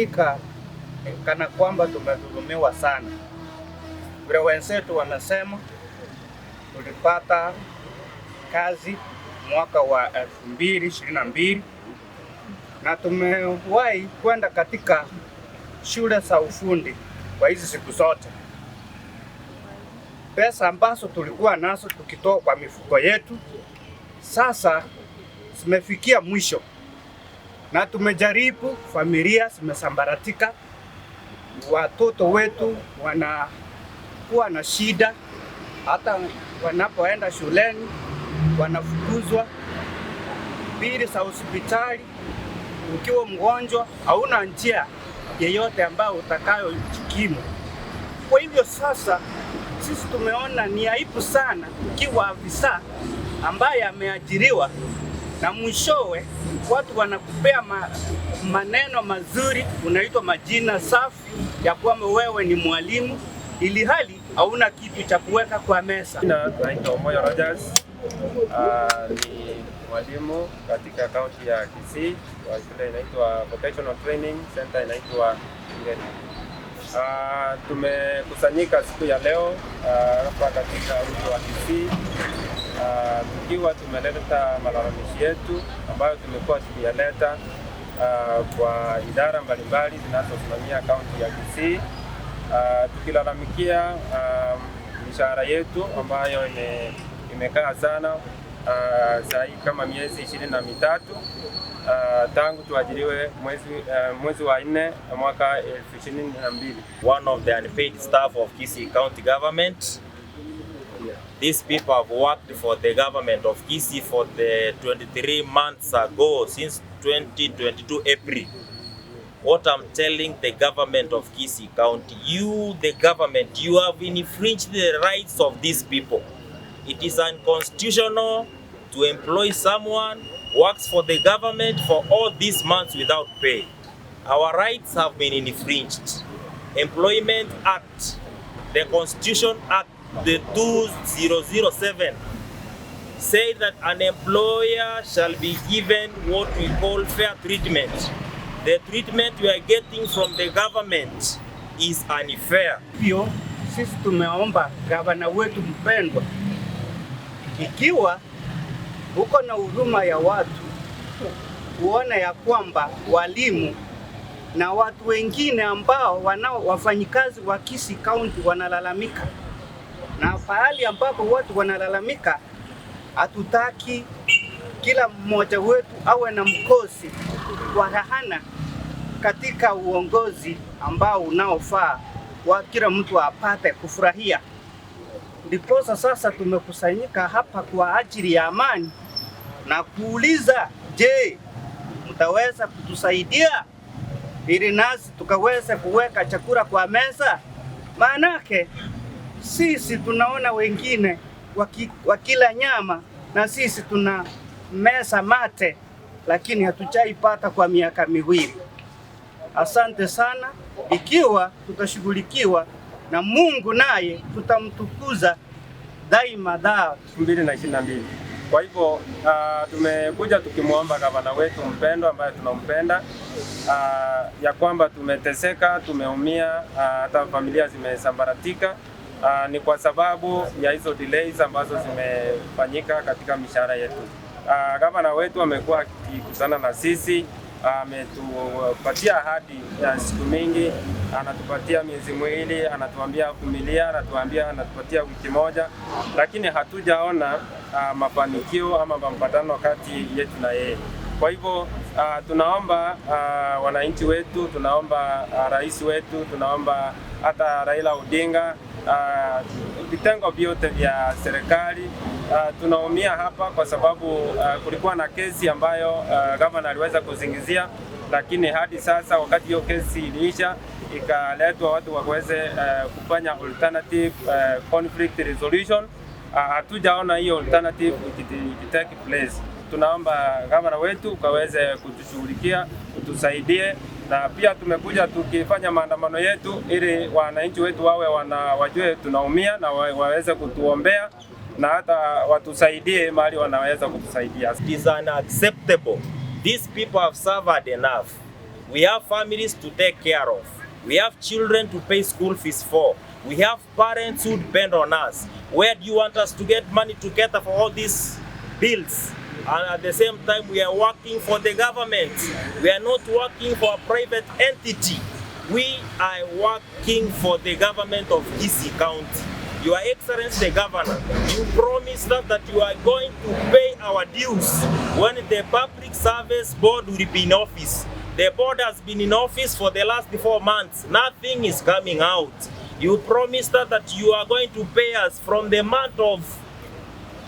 Hakika kana kwamba tumedhulumiwa sana. Vile wenzetu wamesema, tulipata kazi mwaka wa 2022 na tumewahi kwenda katika shule za ufundi kwa hizi siku zote. Pesa ambazo tulikuwa nazo tukitoa kwa mifuko yetu sasa zimefikia mwisho na tumejaribu, familia zimesambaratika, watoto wetu wanakuwa na shida, hata wanapoenda shuleni wanafukuzwa, bili za hospitali, ukiwa mgonjwa hauna njia yeyote ambayo utakayojikimu. Kwa hivyo sasa sisi tumeona ni aibu sana ukiwa afisa ambaye ameajiriwa na mwishowe watu wanakupea ma, maneno mazuri, unaitwa majina safi ya kwamba wewe ni mwalimu, ili hali hauna kitu cha kuweka kwa meza. Jina naitwa Omoyo Rogers. Uh, ni mwalimu katika kaunti ya Kisii wa shule inaitwa Vocational Training Center inaitwa Ngeni. Uh, tumekusanyika siku ya leo hapa uh, katika mji wa Kisii tukiwa tumeleta malalamishi yetu ambayo tumekuwa tukiyaleta uh, kwa idara mbalimbali zinazosimamia kaunti ya Kisii uh, tukilalamikia uh, mishahara yetu ambayo ime, imekaa sana uh, saa hii kama miezi 23 uh, tangu tuajiriwe mwezi, uh, mwezi wa nne mwaka 2022. One of the unpaid staff of Kisii County Government. These people have worked for the government of Kisii for the 23 months ago, since 2022 April. What I'm telling the government of Kisii County, you, the government, you have infringed the rights of these people. It is unconstitutional to employ someone works for the government for all these months without pay. Our rights have been infringed. Employment Act, the Constitution Act, the 2007, say that an employer shall be given what we call fair treatment. The treatment we are getting from the government is unfair. Hivyo sisi tumeomba gavana wetu mpendwa, ikiwa uko na huruma ya watu, kuona ya kwamba walimu na watu wengine ambao wanao wafanyikazi wa Kisii County wanalalamika, na pahali ambapo watu wanalalamika, hatutaki kila mmoja wetu awe na mkosi wa rahana katika uongozi ambao unaofaa wa kila mtu apate kufurahia. Ndiposa sasa tumekusanyika hapa kwa ajili ya amani na kuuliza, je, mtaweza kutusaidia ili nasi tukaweze kuweka chakula kwa meza? Maanake sisi tunaona wengine waki, wakila nyama na sisi tuna meza mate, lakini hatujaipata kwa miaka miwili. Asante sana. Ikiwa tutashughulikiwa na Mungu, naye tutamtukuza daima daa. 2022. Kwa hivyo uh, tumekuja tukimwomba gavana wetu mpendwa ambaye tunampenda uh, ya kwamba tumeteseka, tumeumia, hata uh, familia zimesambaratika. Uh, ni kwa sababu ya hizo delays ambazo zimefanyika katika mishahara yetu. Uh, gavana wetu amekuwa akikutana na sisi, ametupatia ahadi ya siku mingi, anatupatia miezi miwili, anatuambia vumilia, anatuambia anatupatia wiki moja, lakini hatujaona uh, mafanikio ama mapatano kati yetu na yeye. Kwa hivyo uh, tunaomba uh, wananchi wetu, tunaomba uh, rais wetu, tunaomba hata Raila Odinga, vitengo vyote vya serikali uh, tunaumia hapa kwa sababu uh, kulikuwa na kesi ambayo uh, gavana aliweza kusingizia, lakini hadi sasa wakati hiyo kesi iliisha ikaletwa watu waweze uh, kufanya alternative uh, conflict resolution. Hatujaona hiyo alternative ikitake place. Tunaomba gavana wetu ukaweze kutushughulikia, utusaidie, na pia tumekuja tukifanya maandamano yetu ili wananchi wetu wawe wana wajue tunaumia na waweze kutuombea na hata watusaidie mahali wanaweza kutusaidia. It is unacceptable. These people have suffered enough. We have families to take care of. We have children to pay school fees for. We have parents who depend on us. Where do you want us to get money to cater for all these bills? And at the same time, we are working for the government. We are not working for a private entity. We are working for the government of Kisii County. Your Excellency the Governor, you promised us that you are going to pay our dues when the Public Service Board will be in office. The board has been in office for the last 4 months. Nothing is coming out. You promised us that you are going to pay us from the month of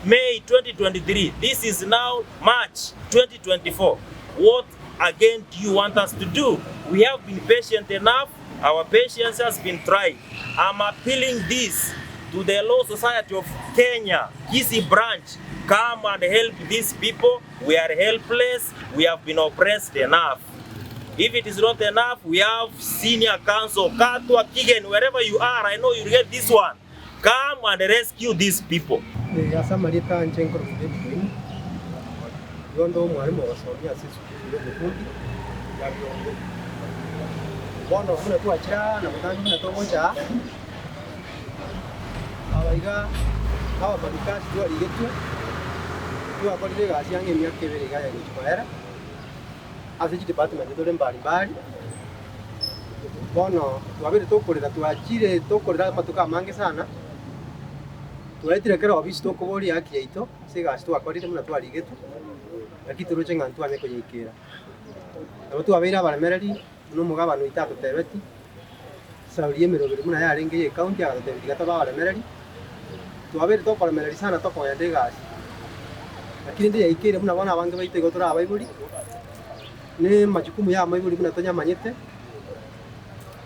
May 2023. This is now March 2024. What again do you want us to do? We have been patient enough. Our patience has been tried. I'm appealing this to the Law Society of Kenya, Kisii branch. Come and help these people. We are helpless. We have been oppressed enough. If it is not enough, we have senior counsel, Katwa Kigen, wherever you are, I know you get this one. Come and rescue these people. Ase amarieta anche nkorokwa David Oini, igo nde omwalimu ogosomia ase esukuru ya obofundi ya Biongo. Bono buna twachire aa na botambe buna togocha aa, aba iga abafanyikazi twarigetwe, twakorire egasi ang'e emiaka ebere iga yagochi koera, ase chidepartment tore mbalimbali, bono twabeire tokorera twachire tokorera amatuko amange sana, twaetire kera ofisi tokoboria haki yaito ase egasi twakorire buna twarigetwe, lakini toroche ng'a ntwanye koyeikera. Nabo twabeire abaremereri buna omogabana oito atotebeti, sauri emeroberi buna yarenge ya ecounty agatotebia tiga tobe abaremereri, twabeire tokoremereri sana tokogenda egasi, lakini rinde yaikeire buna bono abange baito igo tore abaibori, na majukumu ya amaibori buna tonyamanyete,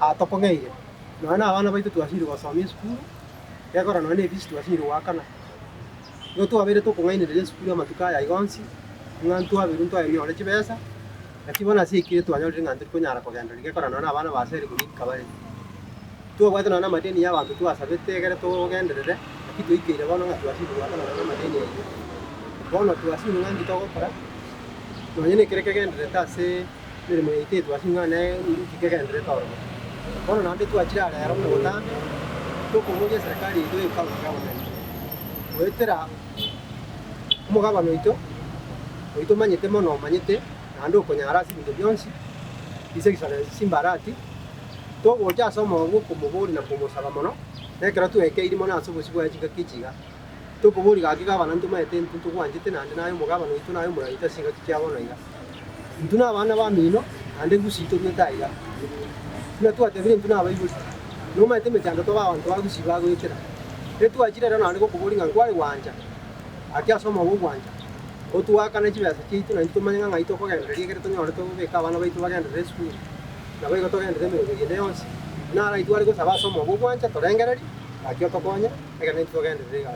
atokong'eire. Nonya na abana baito twasirwe gosomia esukuru, gekora nonya na efees twasirwe goakana. Igo twabeire tokong'ainereria esukuru amatuko aya iga onsi, ng'a ntwaberwe ntwaenyore chibesa, lakini bono ase ekire twanyorire ng'a ntorikonyara kogendereria gekora nonya na abana basere korika bare. Twabwate nonya na amadeni ya abanto twasabete egere togenderere, lakini twaikeire bono ng'a twasirwe goakana nonya na amadeni aywo. Bono twasirwe ng'a nki togokora, nonya na ekere kegendererete ase emeremo yaito eye twasirwe ng'a ne nki kegendererete ororo. Bono naende twachire aa rero buna botambe, tokoboria eserikali yaito ya county government, goetera omogabana oito, oywo tomanyete mono omanyete, naende okonyara ase ebinto bionsi, His Excellency Simba Arati, togocha ase omoyo bwa okomoboria na komosaba mono, na ekero twekeiri mono ase obosio bwaye chingaki echi iga, tokoboria gaki gabana ntomaete intwe ntogwanchete naende naye omogabana oito naye omorai oito ase chingaki chia bono iga. Intwe na abana bamino, naende gusii toruete aiga. Buna twatebire intwe na abaibori, nomaete emechando tobe abanto ba gusii bagoetera. Etwachire ero naende gokoboria ng'a nkware gwancha, gaki ase omoyo bwa ogwancha, otwakane chibesa chiaito naintwe tomanye ng'a ng'ai tokogendereria ekere tonyore tobeke abana baito bagenderere esukuru, nabo igo togenderere emeremo eyende yonsi. Naro aitwe are gosaba ase omoyo bwa ogwancha torengereria, gaki otokonye, ekero naintwe togenderere egasi.